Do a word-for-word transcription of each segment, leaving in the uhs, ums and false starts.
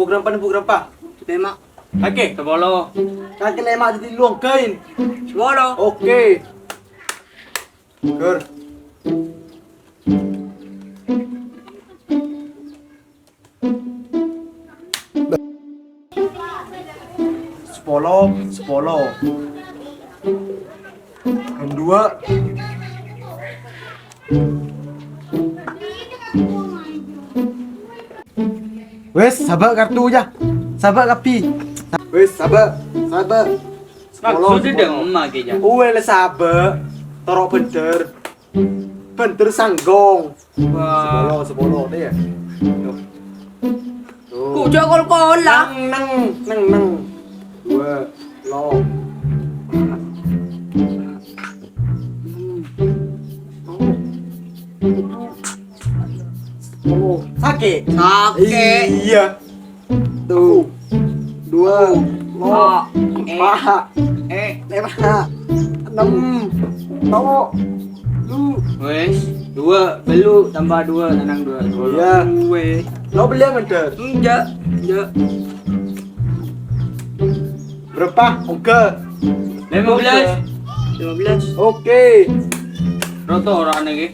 Program pan, program pa? Lèma'. Oke. Sapolo. Kakè lèma' dhâddhi tello' ghâin. Sapolo. Oke. Ger. Sapolo, sapolo. Ghân duwâ'. Wis, sabâ' kartu, yâ. Sabâ' kabbhi. Wis, sabâ', sabâ'. Sapolo, maksudnya sapolo. Dâ'emma, Ki, yâ? Uwè, la sabâ'. Toro' bhender. Bhender sanggong. Wah. Sapolo, sapolo, deh, yâ. Tuh. Tuh. Kok jâ' kol-kola? Neng, neng, neng, neng. Duwâ', lo. Tuh. Sakè'? Sakè'. Iyâ. Tuh. Duwâ', lo. Empa', eh, lèma', ennem, tello', tello'. Wis, duwâ', tello' tambah duwâ', tenang, duwâ', duwâ'. Iyâ. Wis. Lo belliyâ, Mandhâr? Enjâ', enjâ'. Bârâmpa? Ongghâ. Lèma bellâs. Lèma bellâs. Oke. Roto orèngnga, Ki.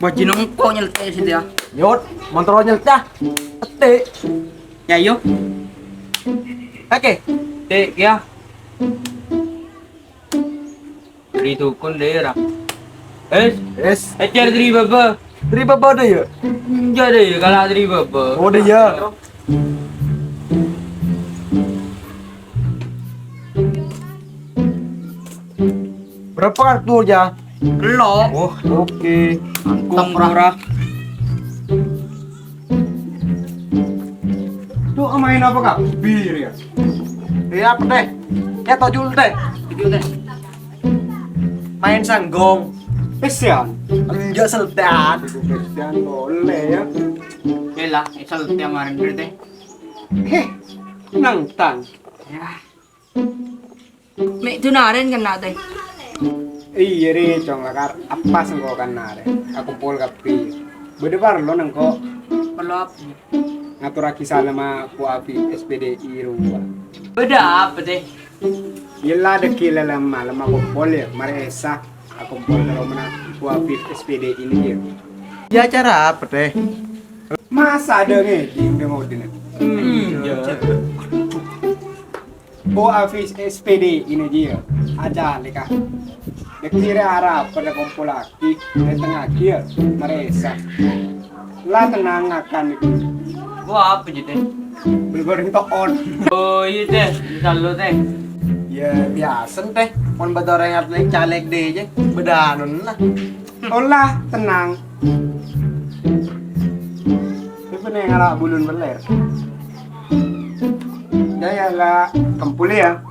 Bâjhi nongko nyeltè sè dia. Yot, montoro nyeltè. Tè'. Yâ, yo. Oke. Tè', yâ. Bâri' dukun dâ' iyâ, ra. Wis. Wis. Èjhâr dâri bâbâ. Dâri bâbâ dâ' iyâ? Enjâ' dâ' iyâ, kala dâri bâbâ. Oh, dâ' iyâ. Bârâmpa kartu, yâ? Tello'. Oh, oke. Angkong ora. Tuh, maèn apa, Kak? Bir, yâ? Yâ, apa, Tèh? Yâ, tojul, Tèh. Tojul, Tèh. Maèn sanggong. Pèssèyan. Enjâ' seltèyan. Pèssèyan boleh, yâ. Oke lah, seltè marèn berarti. Heh, nangtang. Yâ. Mè' dhinarèn kènna', Tèh? Iyâ, rè, Cong, lakar apa sengko' kènna', rè? Akompol kabbhi. Bâdâ parlo nengko'. Parlo apa? Ngatorraghi salamma Pu Afif S P D I rowa. Bâdâ apa, Tèh? Yella dâgghi' la lèma', lèma' kompol, yâ, marè Esa. Akompol ka romana Pu Afif S P D I nèka, yâ. Yâ, acara apa, Tèh? Masa ada ngeding dâ' ngodina? Hmm, yâ. Pu Afif S P D I nèka, yâ. Aja leka. Dâgghi' rè arapa padâ kompollaghi, dâtengngaghi, yâ, marè Esa. La tenang ngakan iku. Wah, apa jâ, Tèh? Bel goreng to'on. Oh, iyâ, Tèh. Bisa lo, Tèh. Yâ, biasa, Tèh. Mon bâdâ orèng arep caleg dâ' iyâ, bâdâ anona. Ola, tenang. Sapa nè ngala' bulun beler? Yâ, yâ, la kempul, yâ.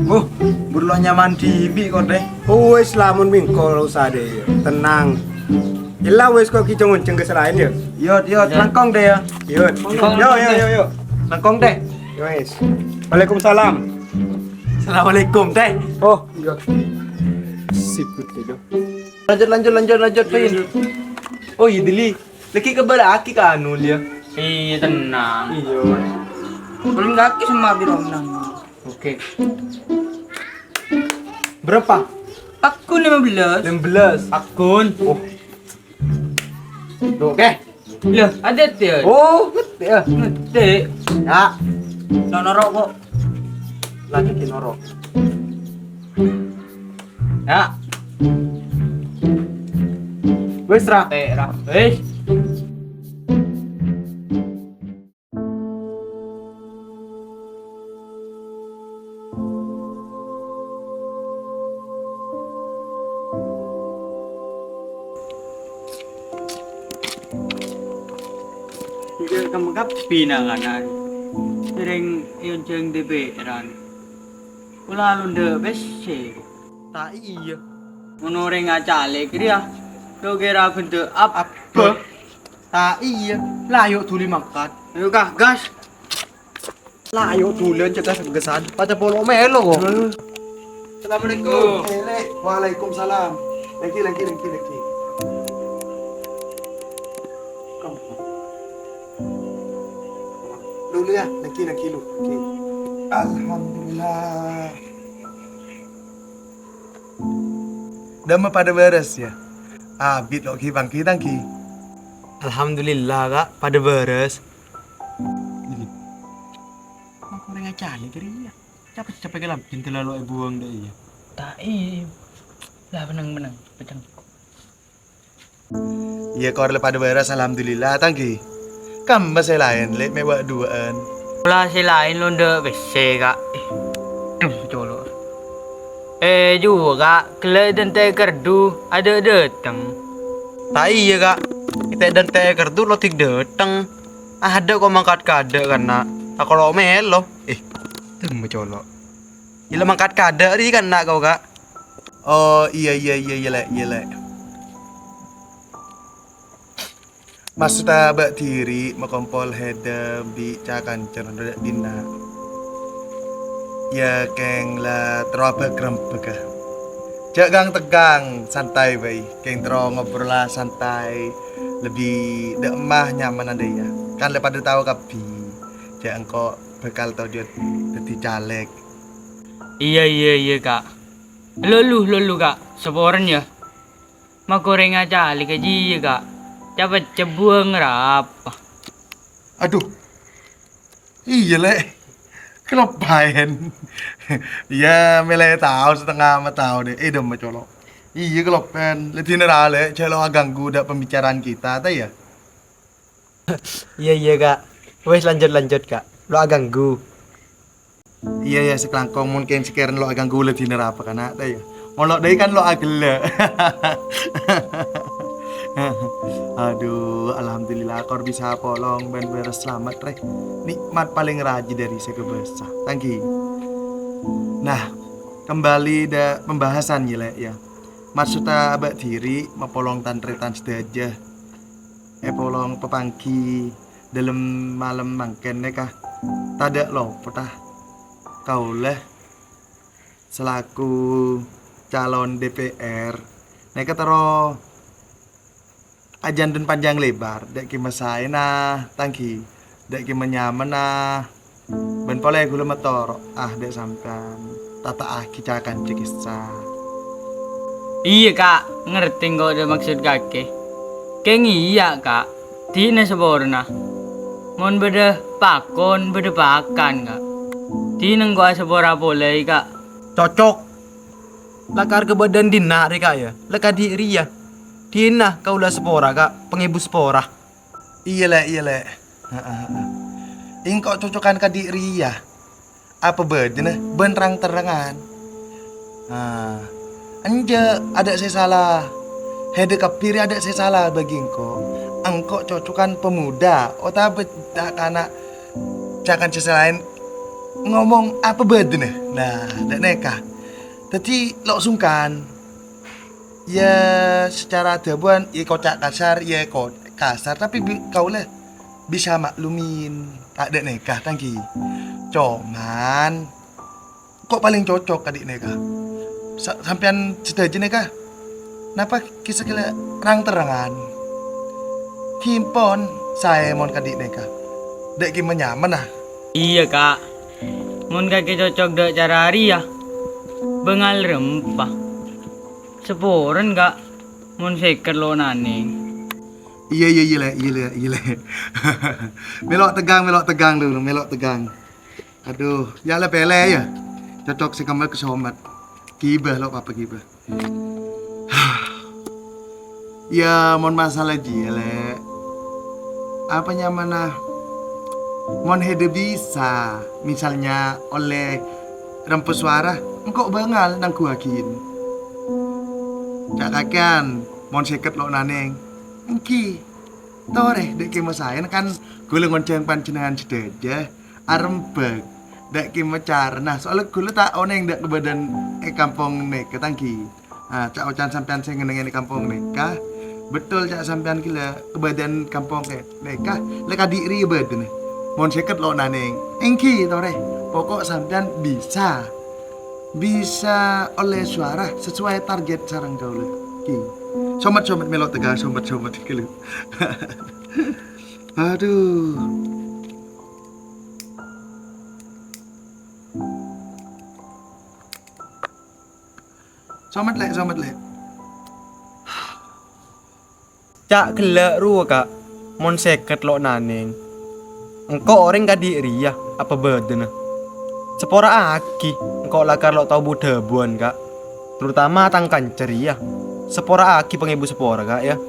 Wuh, buru lo nyaman dhibi' kok, Tèh. Oh, wis, lamon mèngko lo usa dâ', yâ. Tenang. Yella wis kok ghi' jhung-onjhung ka sè laèn, yâ. Yot, yot, yâ. Langkong dâ', yâ. Yot. Langkong, yo, yo, yo, yo. Langkong, Tèh. Yo, wis. Waalaikumsalam. Assalamualaikum, Tèh. Oh, iyâ. Sibuk, Tèh. Lanjut, lanjut, lanjut, lanjut, Pin. Oh, iyâ, Dili. Lagi kembali lagi ke anu, ya. Iyâ, tenang. Iyâ. Paling kaki sama di Romnan. Oke. Berapa? Akun lima belas. Lima belas. Akun. Oh. Tuh, oke. Loh, ada tuh. Oh, ngetik ya. Ngetik. Ya. Nonoro kok. Lagi noro. Ya. Wis, Ra. Tè, Ra. Wis. Enggak kemengkap pinanganan. Sering yonjeng di peran. Kula lunda besi. Ta' iyâ. Mon orèng acalèk rèya, lo kèra bhender apa? Apa? Ta' iyâ. La ayo dhuli mangkat. Ayo kah, gas. La ayo dhuli cètak senggesan. Paca polo mèlo kok. Assalamualaikum. Waalaikumsalam. Lagi, lagi, lagi, lagi. Iyâ, nènggi, nènggi, lu. Nènggi. Alhamdulillah. Dâmma padâ bârâs, yâ? Abit lo' ghi' bângghi, tang ghi. Alhamdulillah, Ka', padâ bârâs. Ini. Mangkorèngnga calè' kèya, yâ? Capè'-capè' kèya lambhina lalo èbuwâng dâ' iyâ. Ta' iyâ. Lah, mennang, mennang. Pècèng. Iyâ, kor la padâ bârâs, alhamdulillah, tang ghi. Kamma sè laèn, Lè', mè' bâ'-duwâ'ân. Pola sè laèn lo' ndâ' pèssè, Ka'. Eh, dum colo'. Eh, juwâ, Ka', ghellâ' dântè' kerdhu, adâ' dâteng. Ta' iyâ, Ka'. Ètè' dântè' kerdhu lo' tik dâteng. Adâ' ko' mangkat kadâ' kanna'. Ta' kolo' mèlo. Eh, dum colo'. Iyâ la mangkat kadâ' ri kanna' ko', Ka'. Oh, iyâ, iyâ, iyâ, iyâ, Lè', iyâ, Lè'. Maksodda bâ' dhiri makompol hèdâ bi' ca-kanca dâ' dinna'. Iyâ, kèng la terro abâk-rembâghâ. Jhâ' gang-tegang, santai bhâi. Kèng terro ngobrolla santai, lebbi dâ' emma nyamana dâ' iyâ. Kan la padâ tao kabbhi, jhâ' engko' bhâkal tojjhât dâddhi caleg. Iyâ, iyâ, iyâ, Ka'. Lolu, lolu, Ka'. Saporana, yâ. Makorèngnga calè' ka jiyâ, Ka'. Ca-pèccè' buwâng rapa. Adhu. Iyâ, Lè'. Kaloppaèn. Iyâ, mèlè tao satengnga ma' tao, dâ'. Eh, dâmma colo'. Iyâ, kaloppaèn. Lè' dinna' ra, Lè', jhâ' lo' aganggu dâ' pembicaraan kita, ta' iyâ? Iyâ, iyâ, Ka'. Wes, lanjut, lanjut, Ka'. Lo' aganggu. Iyâ, iyâ, sakalangkong mon kèng sakèrana lo' aganggu la dinna' rapa kana', ta' iyâ? Mon lo' dâi kan lo' aghellâ'. Adhu, alhamdulillah, kor bisa apolong bân bârâs salamet, rè. Nikmat palèng rajâ dâri sè kabâsa. Tang ghi. Nah, kembali dâ' pembahasan, yâ, Lè', yâ. Maksodda bâ' dhiri mapolong tan-tarètan sadhâjâ. Èpolong papangghi dâlem malem mangkèn nèka, tadâ' lopot, ah, kaulâ selaku calon D P R nèka terro ajhândhun panjang lebar, dâ' kèma saèna, tang ghi, dâ' kèma nyamana. Bân polè ghulâ matoro', ah, dâ' sampèyan tata'aghi ca-kanca kèsa. Iyâ, Ka', ngartè engko' dâ' maksod kakè. Kèng iyâ, Ka', dinna' saporana. Mon bâdâ pakon, bâdâ pakan, Ka'. Dinna' engko' asapora polè, Ka'. Cocok. Lakar ka bâdân dinna' rè, Ka', yâ. La kadhi' rèya. Dinna' kaulâ sapora, Ka', pangèbu sapora. Iyâ, Lè', iyâ, Lè'. Heeh, heeh. Engko' cocokan kadhi' rèya. Apa bâdâna bân rang-terrangan. Ah, enjâ', adâ' sè sala. Hèdâ kabbhi rè adâ' sè sala bagi engko'. Engko' cocokan pemuda otabâ ta' kana' ca-kanca sè laèn ngomong apa bâdâna. Nah, dâ' nèka. Dâddhi lo' sungkan. Ya, secara adhâbuwân, ya, koca' kasar, ya, ko-, kasar, tapi bi-, kaulâ bisa maklumin. Ta' dâ' nèka, tang ghi. Coman, ko' palèng cocok kadhi' nèka. Sa-, sampèyan sadhâjâ nèka, napa kisa-kila rang-terrangan? Ghi empon saè mon kadhi' nèka. Dâ' ghi' manyamana. Iyâ, Ka'. Mon kakè cocok dâ' cara rèya, bângal rempa. Saporana, Ka', mon sèket lo' nanèng. Iyâ, iyâ, iyâ, Lè', iyâ, Lè', iyâ, Lè'. Mèlo' tegang, mèlo' tegang, dulu, mèlo' tegang. Adhu, ya, la pèlè, ya. Cocok sè kemma ka Somat. Ghibâ, lo' papa ghibâ. Ya, mon masalah jiyâ, Lè'. Apa nyamana? Mon hèdâ bisa, misalnya ollè rempa sowara, engko' bângal nangghuwâghin. Ca' kakèyan, mon sèket lo' nanèng, èngghi. Torè, dâ' kèma saèna kan ghulâ ngonjhâng panjhennengngan sadhâjâ, arembhâk, dâ' kèma carana. Soalla ghulâ ta' onèng dâ' kabâdâ'ân è kampong nèka, tang ghi. Ah, ca'-oca'an sampèyan sè ngennengngè è kampong nèka, betul ca' sampèyan ghilâ kabâdâ'ân kampong kè-, nèka, la kadhi' rèya bâdâna. Mon sèket lo' nanèng, èngghi torè, poko' sampèyan bisa. Bisa ollè sowara sesuai target sareng kaulâ. Ghi. Somat-somat mèlo' tegang, somat-somat ghâllu. Adhu. Somat, Lè', somat, Lè'. Ca' ghellâ' rowa, Ka', mon sèket lo' nanèng. Engko' orèng kadhi' rèya apa bâdâna. Sapora'aghi, engko' lakar lo' tao bu-dhâbuwân, Ka'. Terutama tang kanca rèya. Sapora'aghi pangèbu sapora, Ka', yâ.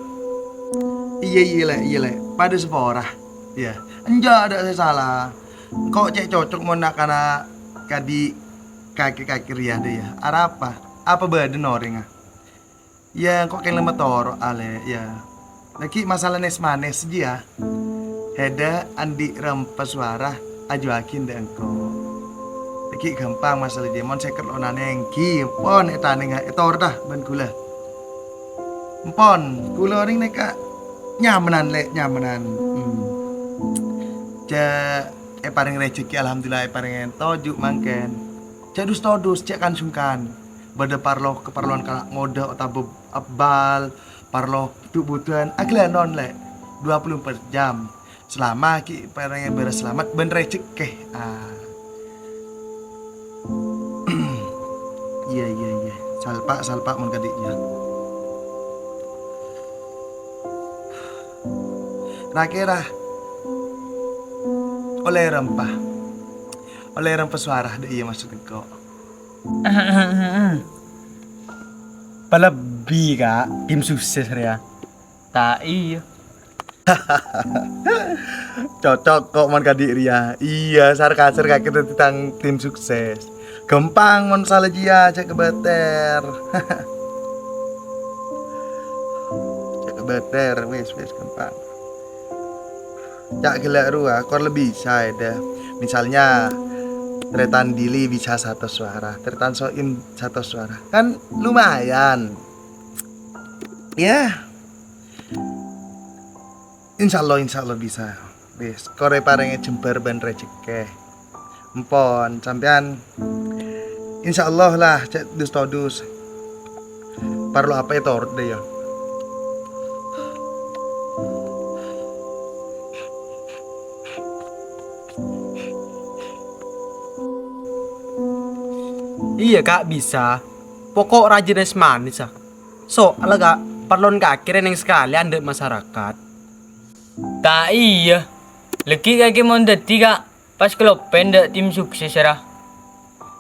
Iyâ, iyâ, Lè', iyâ, Lè'. Padâ sapora. Iyâ. Enjâ' adâ' sè sala. Engko' cè' cocok mon na'-kana' kadhi' kakè-kakè rèya, dâ, yâ. Arapa? Apa bâdâna orèngnga? Yâ, engko' kèng la matoro'a, Lè', yâ. Laghi' masalah nès-manès jiyâ. Hèdâ andi' rempa sowara ajuwâghi dâ' engko'. Laghi' ghâmpang masalah jiyâ, mon sèket lo' nanèng, ghi, pon ètanènga, ètorta bân ghulâ. Empon, ghulâ orèng nèka nyamanan, Lè', nyamanan. Hmm. Jâ' èparèng rejhekkè, alhamdulillah, èparèngè toju' mangkèn. Jâ' dus-todus, jâ' kan-sungkan. Bâdâ parlo, kaparlowan kala' ngodâ otabâ abbal, parlo bu-budhân, aghâlânon, Lè', dua puluh empat jam. Salama ghi' parèngè bârâs salamet bân rejhekkè. Ah. Iyâ, iyâ, iyâ. Salpa', salpa' mon kadhi' iyâ. Ra-kèra ollè rempa. Ollè rempa sowara, dâ' iyâ maksod engko'. Palebbi, Ka', tim sukses rèya. Ta' iyâ. Cocok ko' mon kadhi' rèya. Iyâ, sar-kasar kakè dhâddhi tang tim sukses. Ghâmpang mon sala jiyâ, jâ' kabâtèr. Jâ' kabâtèr, wis, wis, ghâmpang. Ca' ghellâ' rowa, kor la bisa, èdâ. Misalnya, Trètan Dili bisa satos suara, Trètan Soin satos suara. Kan lumayan. Ya. Insyaallah, insyaallah bisa. Wis, kor èparèngè jembhâr bân rejhekkè. Empon, sampèyan insyaallah la, jâ' dus-todus. Parlo apa ètorot dâ' iyâ. Iyâ, Ka', bisa. Poko' rajâ nès-manès, ah. Soalla, Ka', parlon kakè rèya neng sakalè andâ' masarakat. Ta' iyâ. Laghi' kakè mon dhâddhi, Ka', pas kalopèn dâ' tim sukses, ra.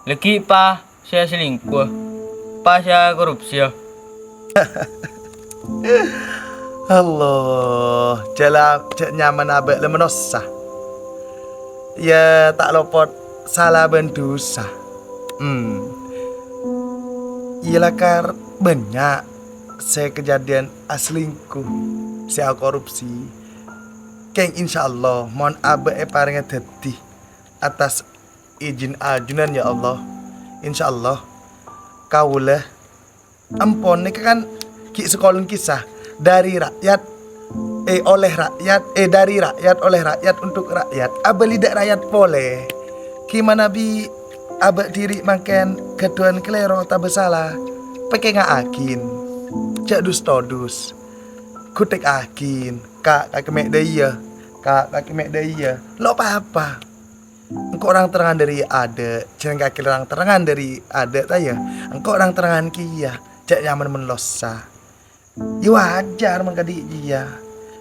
Laghi' pa sè aselingkuh, pa sè akorupsi, ya. Allah, jâ' la, jâ' nyamana abâ' la manossa. Iyâ, ta' lopot sala bân dhusa. Hmm. Iyâ, lakar bânnya' sè kadhâddhiyân aselingkuh, sè akorupsi. Kèng, insyaallah, mon abâ' èparèngè dhâddhi atas ijin ajunan, ya Allah, insyaallah, kaulâ Empon nèka kan ghi' sakolan kisah, dari rakyat, eh, oleh rakyat, eh, dari rakyat, oleh rakyat, untuk rakyat, abâli dâ' rakyat polè. Ghi' manabi abâ' dhiri' mangkèn ghâdhuwân kalèro otabâ sala, pèkènga'aghin. Jâ' dus-todus. Ghutèkaghin, Ka', kakè mè' dâ' iyâ, Ka', kakè mè' dâ' iyâ. Lo' pa-apa. Engko' rang-terrangan dâri adâ', jhâreng kakè rang-terrangan dâri adâ', ta' iyâ? Engko' rang-terrangan kèya, jâ' nyaman mon lossa. Iyâ wajar mon kadhi' jiyâ.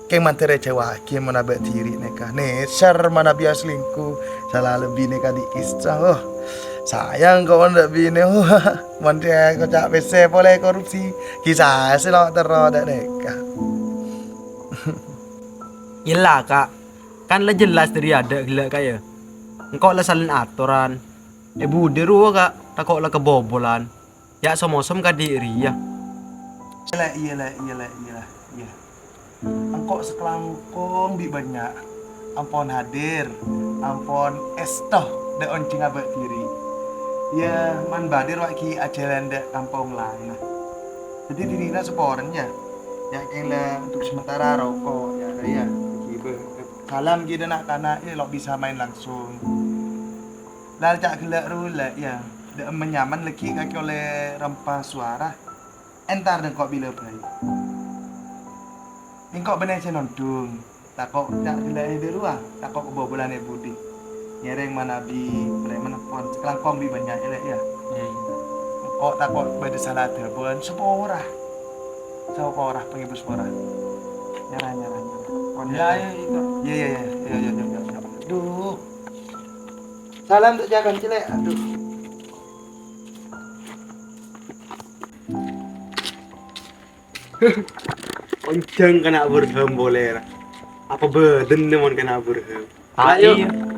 Kèng mandhâr èjâuwâghi mon abâ' dhiri' nèka. Nèser manabi aselingkuh, sala lebbi nèka dhi' kissa. Oh, sayang ko' mon dâ' binè. Oh, mon dhiyâ koca' pèssè polè korupsi, kissa sè lo' terro dâ' nèka. Ella, Ka'. Kan la jellas dâri adâ' ghellâ' kaya. Engko' la salen atoran. È budi rowa, Ka', tako' la kabobolan. Ya' som-osom kadhi' rèya. Iyâ, Lè', iyâ, Lè', iyâ, Lè', iyâ, Lè', iyâ. Engko' sakalangkong bi' bânnya'. Ampon hadir, ampon èsto dâ' onjhângnga abâ' dhiri'. Iyâ, man bâdâ rowa ghi' ajhâlân dâ' kampong laènna. Dhâddhi dhirina saporana, ya. Ya, kèng la untuk sementara roko', ya, ya. Ghibâ. Salam ghi' dâ' na'-kana', eh, lo' bisa maèn langsung. La ca' ghellâ' rowa, Lè', ya. Dâ' emma nyaman laghi' kakè ollè rempa sowara. Entar engko' bilâ bhâi. Engko' bânnè sè nondhung. Tako' ca' ghellâ' è dâ' rowa, tako' kabobolan è budi. Ngèrèng manabi prèman pon sakalangkong bi' bânnya', Lè', ya. Hmm. Kok tako' bâdâ sala adhâbân, sapora. Sapora, pangèbâ sapora. Nyara, nyara, nyara. Kon Iyâ, nyara. Iyâ, iyâ. Iyâ, iyâ, iyâ. Iyâ, iyâ, iyâ, iyâ, iyâ. Aduh. Salam untuk Cakon, Cèlè'. Aduh. Onjhâng kana' Burham polè, ra. Apa bâdânna mon kana' Burham? Ayo. Ayo.